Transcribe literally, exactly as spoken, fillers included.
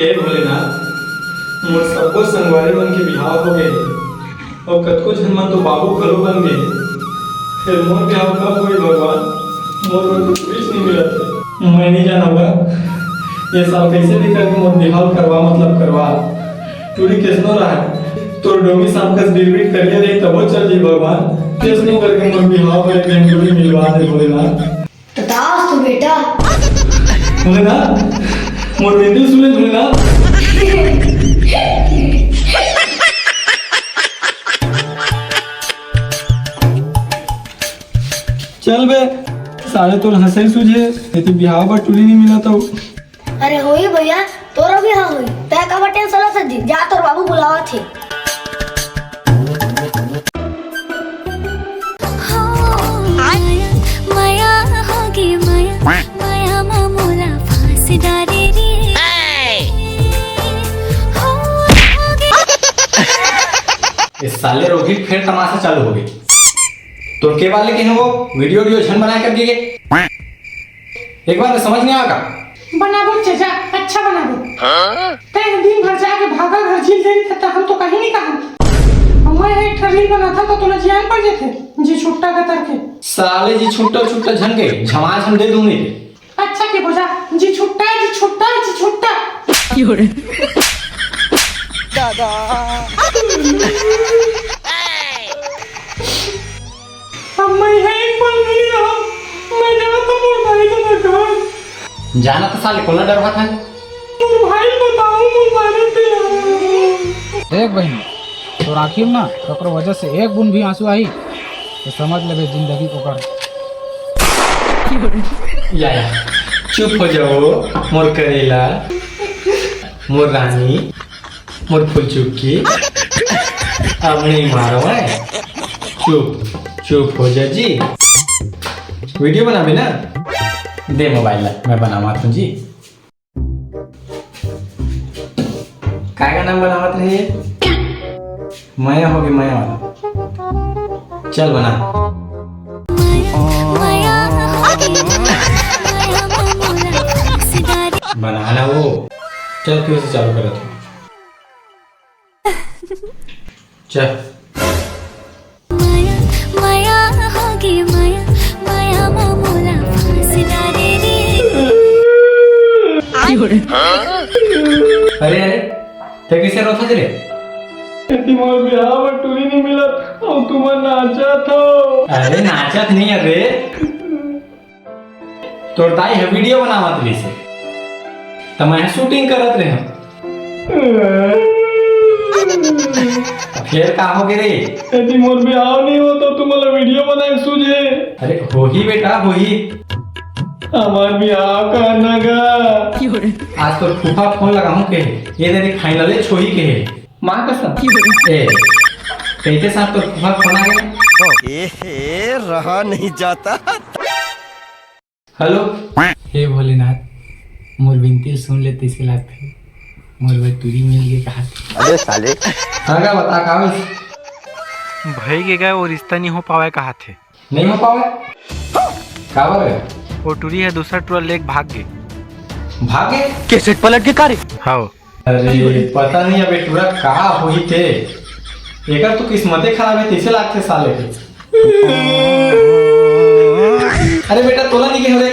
हे भोलेनाथ, मोर सब्बो संगवारी मन के बिहाव हो गे हे, अउ कतको झन मन तो बाबू घलो बन गे हे। फेर मोर बिहाव कब होही भगवान? मोर बर तो टूरीच नइ मिलत हे। मैं नइ जानव गा, ये साल कइसे भी करके मोर बिहाव करवा, मतलब करवा। टूरी कइसनो रहय, तोर डोंगी सांप कस बिरबिट करिया रही तभो चल जाही भगवान। कइसनो करके मोर बिहाव करे के टूरी मिलवा दे भोलेनाथ। तथास्तु बेटा। भोलेनाथ, मोर बिनती सुन ले भोलेनाथ। चल बे, साले तोर हंसई सूझे, ये तो बिहाव बर टूरी नइ मिलत हे। अरे होही भैया, तोरो बिहाव होही। तैं काबर tension लेथस जी? जा, तोर बाबू बुलावत हे। हो, मया, मया होगे मया, मया मा मोला फांस डारे रे। हो, होगे। ए साले रोहित, फेर तमाशा चालू हो गे। तोर के बार ले कहे हों, video video झन बनाय करके के। एक बार समझ नइ आय का? बनाबो चचा, अच्छा बनाबो। तैं दिन भर जाके भागा घर झील दे, त हम तो कहीं नइ कहन। अउ मैं एक ठन reel बनाथंव, त तोला जियान पड़ जाथे, जी छुट्टा कथस के। साले जी छुट्टा छुट्टा झन कहे, झमाझम दे दूं नहीं। अच्छा के बोजा, जी छुट्टा, जी छुट्टा, जी छुट्टा। दादा। अब मैं इहाँ एक पल भी नइ रहंव। मैं जात हंव मोर भाई के घर। जाना तो साले कोन ला डरवाथस। मोर भाई बताओ, मोर भाई के। देख बहिनी, तोर आँखी म ना ककरो वजह से एक बूंद भी आंसू आही, तो समझ लेबे जिंदगी पोकर। या, या, चुप हो जाओ, मोर करेला, मोर रानी। मोर फुलचुक्की, अब नइ मारो, हैं? चुप, चुप हो जा जी। Video बनाबे ना? दे mobile ला, मैं बनावत हंव जी। काय का नाम बनावत रहे? मया होगे, मया वाला। चल बना। बना ना वो। चल, फिर से चालू करत हंव। चल। मया, मया होगे मया, मया मा मोला फांस डारे रे। अरे, अरे, तैं कइसे रोथस रे? एती मोर बिहाव बर टूरी नइ मिलत, अउ तुमन नाचत हव। अरे, नाचत नइ हन रे। तोर दाई ह video बनावत रहिस हे, त मैं ह shooting करत रहेंव। फेर का होगे रे? एती मोर बिहाव नइ होवत, तुमन ला video बनाए सूझे। अरे होही बेटा, होही। हमर बिहाव कर ना गा। आज तोर फूफा फोन लगाहूं कहे, ये दे final ए छोही कहे। माँ कसम। ए, कहिते साथ तो फूफा फोन आ गया। एहे, रहा नहीं जाता। हेलो। हे भोलेनाथ, मोर बिनती सुन ले, तइसे लागथे मोर बर टूरी मिल गे कहाथे। अबे साले। हाँ गा, बता का होइस? भई गे गा, वो रिश्ता नइ हो पावय कहाथे। नइ हो पावय? काबर गा? वो टूरी ह दूसरा टूरा लेके भाग गे। भाग गे? कैसेट पलट के का रे? हव। अरे, पता नहीं अबे टूरा का होही ते। एकर तो किस्मते खराब हे, तइसे लागथे साले के। अरे बेटा, तोला नइ कहे रे।